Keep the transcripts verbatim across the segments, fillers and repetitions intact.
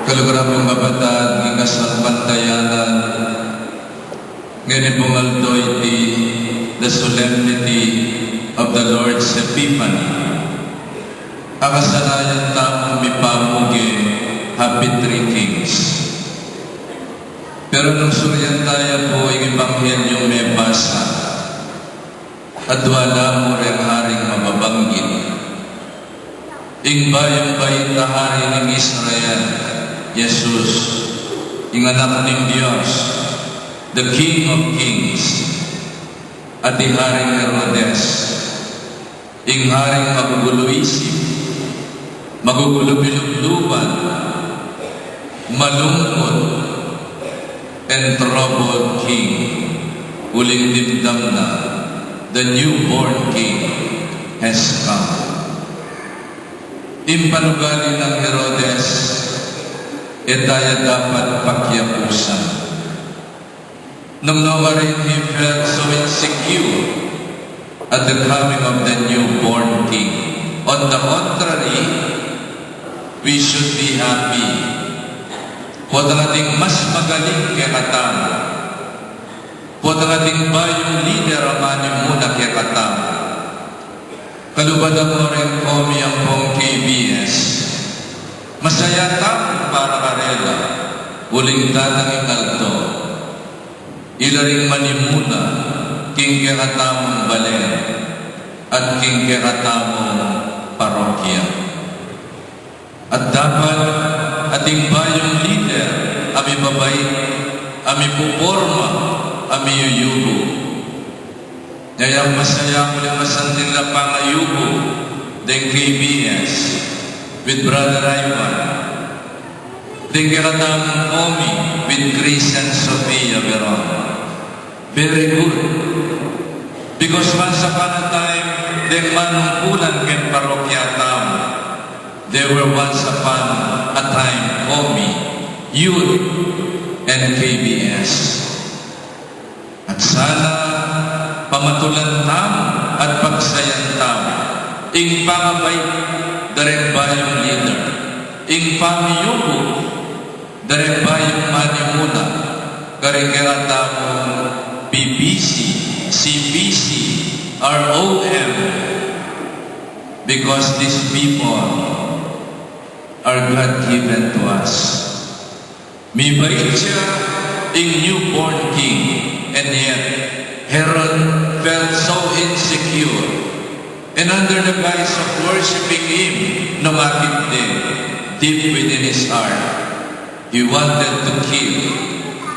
Kaluguran kung kapatad, king kasalpantayanan, ngeni pung aldo iti, the solemnity of the Lord's Epiphany. Akasanayan tamung mipamuge, Happy Three Kings. Pero nung suryan taya pu ing Ebanghelyo mebasa, adua la mu reng haring mababanggit. Ing bayung bait a hari ning Israel, Jesus, ing Anak ning Dios, the King of Kings, at i Haring Herodes, ing haring magugulu isip, magugulu bilugluban, malungkut, and troubled king, uling dimdam na, the newborn king has come. Ing panugali nang Herodes, e taya dapat pakiapusan. Nung nukarin he felt so insecure at the coming of the newborn king. On the contrary, we should be happy. Potang ating mas magaling kekatamu. Potang ating bayung lider a manimuna kekatamu. Kaluguran mu reng komi ampong K B S. Masaya tamu para karela, uling datang ing aldo, ila ring manimuna king kekatamung balen at king kekatamung parokya. At dapat ating bayung lider a mibabait, a mipoporma, a miyuyugo. Nya yang masaya mu ring masanting a pangayugo deng K B S with Brother Ivan, deng kekatamung komi with Chris and Sofia Veron. Very good. Because once upon a time, deng manungkulan keng parokya tamu, there were once upon a time komi, youth, and K B S. At sana pamatulan tamu at pagsayan tamu ing pamabait da reng bayung lider, ing pamiyugo da reng bayung manimuna, karing kekatamung P P C, C P C, R O M, because these people are God-given to us. Mibait ya ing newborn king, and yet Herod felt so insecure, and under the guise of worshiping him, nung akit de, deep within his heart, he wanted to kill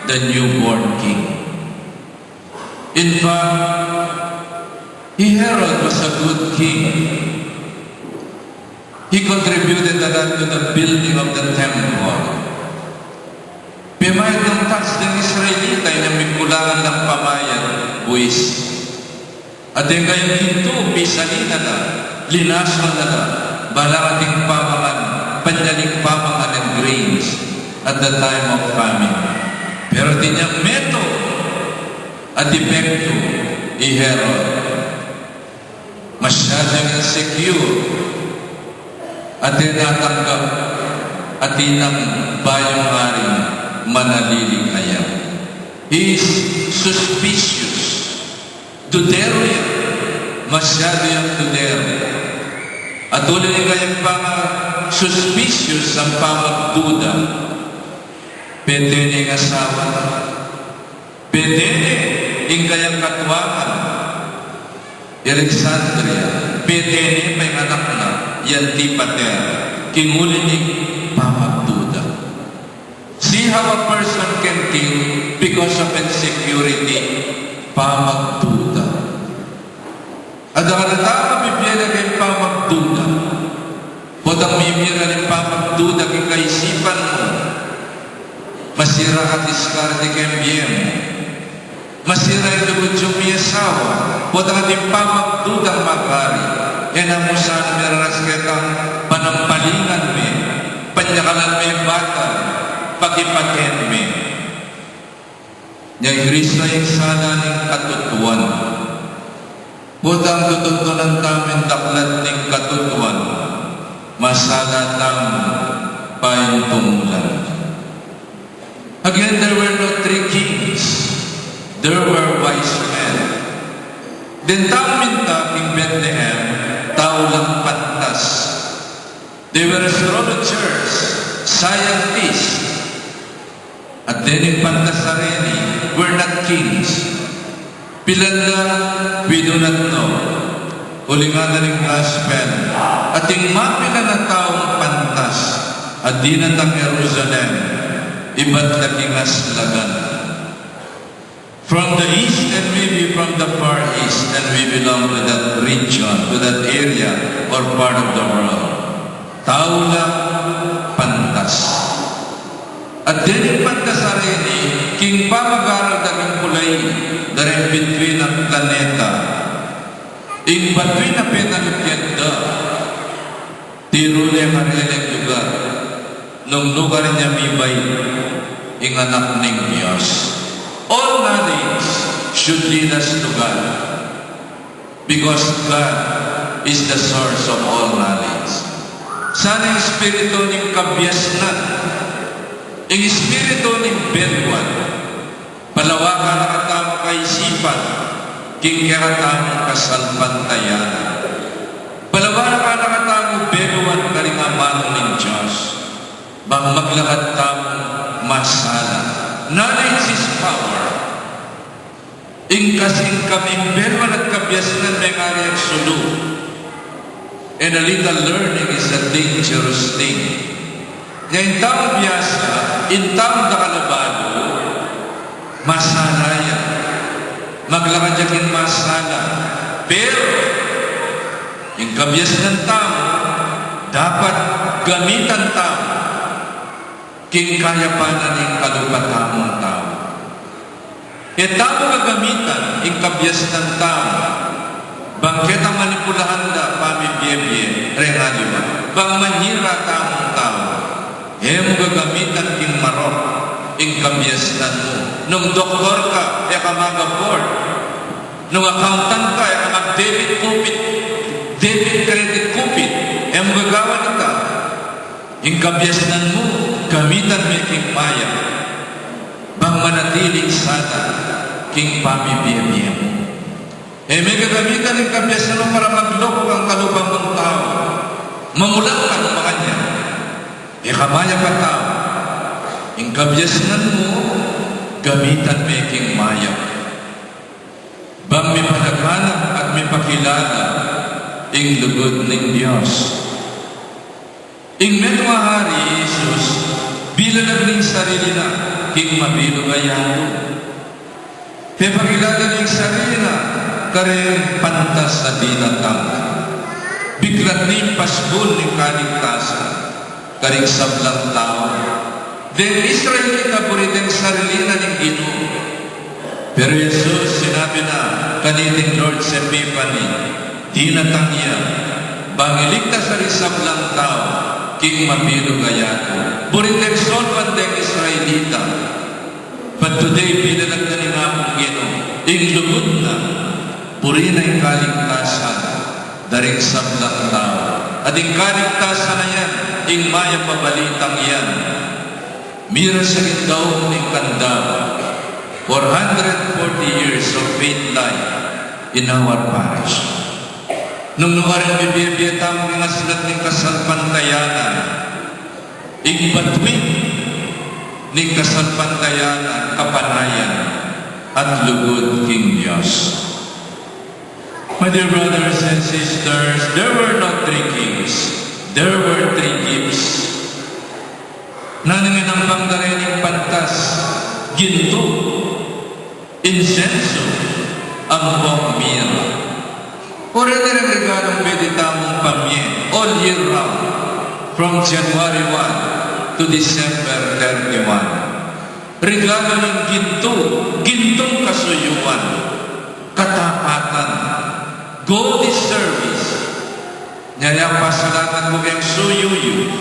the newborn king. In fact, he Herod was a good king. He contributed a lot to the building of the temple. Pemayad nang tax deng Israelita, inyang mikulangan lang pamayad, buwis. At deng kayang gintu, pisali na la, linason na la, balang ating pamangan, panyaling pamangan and grains at the time of famine. Pero inyang meto at epektu i Herod. Masyadung insecure at e na tanggap at inang bayung haring manaliling ayam. He is suspicious. Dudero ya. Masyadu yang dudero. At uli ning kayang pama-suspicious, ang pamagduda, pete ne ing asawa na. Pete ne ing kayang katuangan, i Alexandria. Pete ne pa ing anak na, i Antipater. King uli ning pamagduda. See how a person can kill because of insecurity, pamagduda. At ang anak na bibie na king pamagduda. Potang mimira ning pamagduda king kaisipan mu, masira a diskarte king bie mu. Masira ing lugud yung miyasawa, potang ating pamagdudang magari, e na mu sana miraras ketang panampalingan me, panyakalan me batal, pakipaten me. Nya i Kristo ing sala ning katutuan. Potang tututunan tamu ing daklat ning katutuan, masala tamu Paintumulan. Again, there were no three kings. There were wise men. Deng tau minta king Bethlehem, tau lang pantas. They were astrologers, scientists. At dening pantas a reni were not kings. Pilan la, we do not know. Uling ngana ning gospel, ating mapilan a taung pantas a dinatang Jerusalem, ibat la king aslagan. From the east and maybe from the far east, and we belong to that region, to that area or part of the world. Tau la pantas. At dening pantas a reni, king pamagaral da king kulai, da reng bituin a planeta, ing batuin a penalukyan da, tiru ne kareng lugar nung nukarin ya mibait ing Anak ning Dios. All knowledge should lead us to God. Because God is the source of all knowledge. Sana ing espiritu ning kabiasnan, ing espiritu ning beluan, palawakan na katamu kaisipan king kekatamung kasalpantayanan. Palawakan na katamu beluan karing amanu ning Dios, bang maglakad tamu masala. Knowledge is power. Ing kasi ing kabeluan at kabiasnan mengari ing sulu. And a little learning is a dangerous thing. Nya ing taung biasa, ing taung dakal a balu, masala ya. Maglakad ya king masala. Pero ing kabiasnan tamu, dapat gamitan tamu king kayapan na ning kalupa tamung tau. E tamu gagamitan ing kabiasnan tamu bang ketang manipulahan da pamibiebie reng aliwa, bang manyira tamung tau. E mu gagamitan king marok ing kabiasnan mu. Nung doktor ka, e ka mag-abort. Nung accountant ka, e ka mag-debit kupit, debit credit kupit. E mu gagawan ita. Ing kabiasnan mu, gamitan me king mayap, bang manatili sana king pamibiebie mu. E me gagamitan ing kabiasnan mu para magloko kang kalupa mung tau. Mamulang ka nung makanyan. E ka mayap a tau. Ing kabiasnan mu, gamitan me king mayap, bang mipadakanap at mipakilala ing lugud ning Dios. Ing metung a hari i Jesus, bilanag ne ing sarili na king mabilug a yatu. Pepakilala ne ing sarili na kareng pantas a dinatang. Biklat ne ing pasbul ning kaligtasan karing sablang tau. Deng Israelita, buri deng sarili na ning Ginu. Pero i Jesus, sinabi na kaniting Lord's Epiphany, dinatang ya bang iligtas karing sablang tau king mabilug a yatu. Buri deng solban deng Israelita. But today, bilanag na ning Apung Ginu ing lugud na, buri na ing kaligtasan da ring sablang tau. At ing kaligtasan a yan, ing mayap a balitang yan, mira sa king daun ning kandam, four hundred forty years of faith life in our parish. Nung nukarin bibiebie tamu king aslag ning kasalpantayanan, ing batuin ning kasalpantayanan, kapanayan at lugud king Dios. My dear brothers and sisters, there were not three kings. There were three gifts. Nanu ing inampang da rening pantas? Gintu, insenso, ampong mira. O reni reng regalung pwede tamung pamie all year round, from January one to December thirty-one. Regalu ning gintu, gintung kasuyuan, katapatan, godly service. Nya yang pasalamat ku keng suyuyu,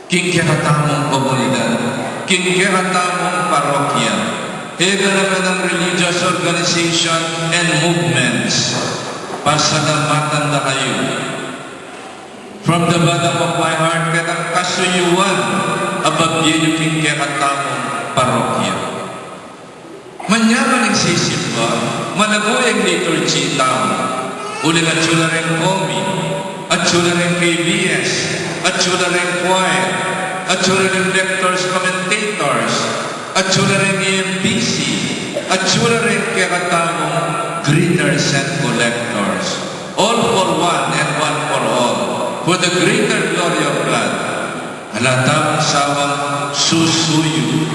king kekatamung komunidad, king kekatamung parokya, e gana-ganang religious organization and movements, pasalamatan da kayu. From the bottom of my heart, ketang kasuyuan a babie yu king kekatamung parokya. Manyaman ing sisimba, malago ing liturgy tamu. Uling atyu la ring komi, atyu la ring K B S, atyu la ring choir, atyu la ring lectors, commentators, atyu la ring E M P C, atyu la ring kekatamung greeters and collectors. All for one and one for all, for the greater glory of God. Ala tamung sawang susuyu.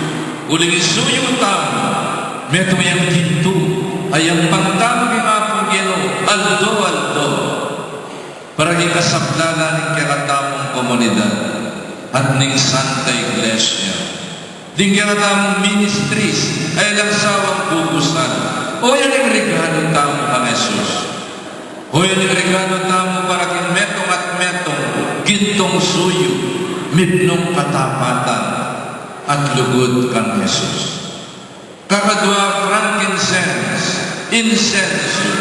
Uling ing suyu tamu, metung yang gintu, a yampang tamu king Apung Ginu, aldo-aldo. Para king kasablalan ning kekatamung komunidad, at ning Santa Iglesia. Ding kekatamung ministries, a alang sawang bubusan. O yan ing regalo tamu kang Jesus. O yan ing regalo tamu para king metung at metung, gintung suyu, mipnung katapatan, at lugud kang Jesus. Kakadwa, frankincense, insensu,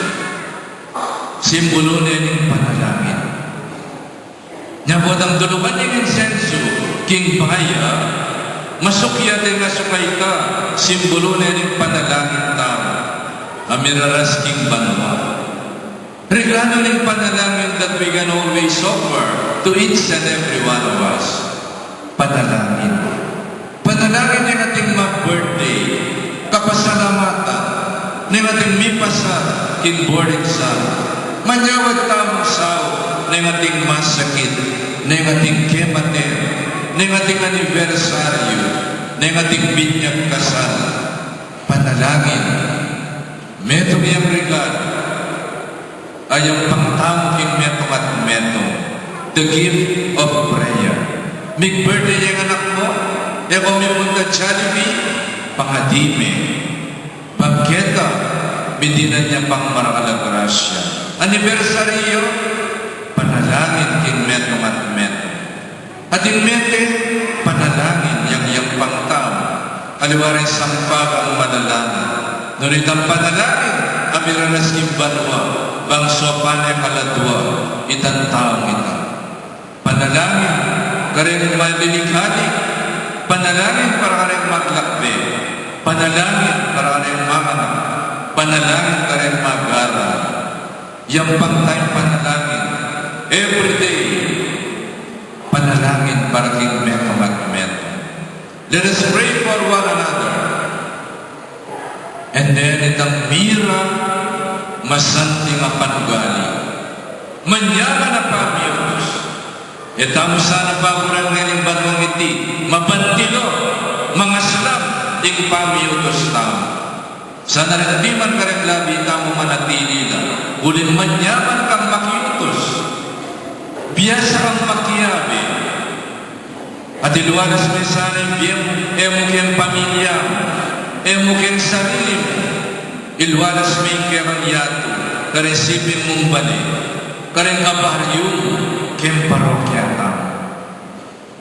simbulu ne ning panalangin. Nya potang dulugan ning insensu king baya, masukya te, masukay ka, simbulu ne ning panalangin tamu a miraras king banua. Regalo ning panalangin that we can always offer to each and every one of us. Panalangin. Panalangin ning ating mag-birthday, kapasalamatan ning ating mipasa king board exam, manyawad tamung saup ning ating masakit, ning ating kemate, ning ating anibersaryu, ning ating binyag kasal. Panalangin. Metung yang regalo a yampang tamu king metung at metung. The gift of prayer. Mig-birthday yang anak mu, e ko mipunta Jollibee, pangadi me. Bangketa, midinan ya pang marakal a grasya. Anibersaryu, panalangin king metung at metung. Atin mete, panalangin yang yampang tamu, aliwa ring sampag a manalangin. Nune itang panalangin a miraras king banua, bang saupan ne kaladua itang taung ita. Panalangin kareng malilikali, panalangin para kareng maglakbe, panalangin para kareng manganak, panalangin kareng mag-aral. Yampang tayang panalangin every day. Panalangin para king metung at metung. Let us pray for one another. And then, itang mira masanting a panugali, manyaman a pamiutus. E tamu sana paburan ngening banuang iti, mabantilo, mangaslam ing pamiutus tamu. Sana rin diman kareng labi tamu manatili la, uling manyaman kang makiutus. Biasa kang makiabe. At ilualas me sana ing bie mu, e mu keng pamilya mu, e mu keng sarili mu. Ilualas me ing kekang yatu, kareng siping mung bale, kareng abaryu mu, keng parokya tamu.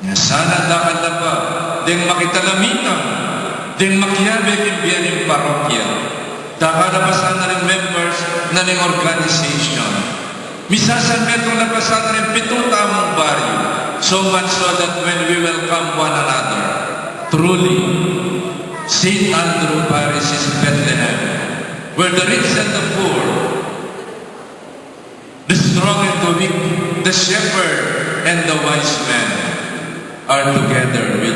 Nya sana dakal la pa deng makitalamitan, deng makiabe king bie ning parokya. Dakal la pa sana ring members na ning organization. Misasanmetung la pa sana ring pitu tamung baryu. So much so that when we welcome one another, truly, Saint Andrew Parish is Bethlehem, where the rich and the poor, the strong and the weak, the shepherd and the wise men are together with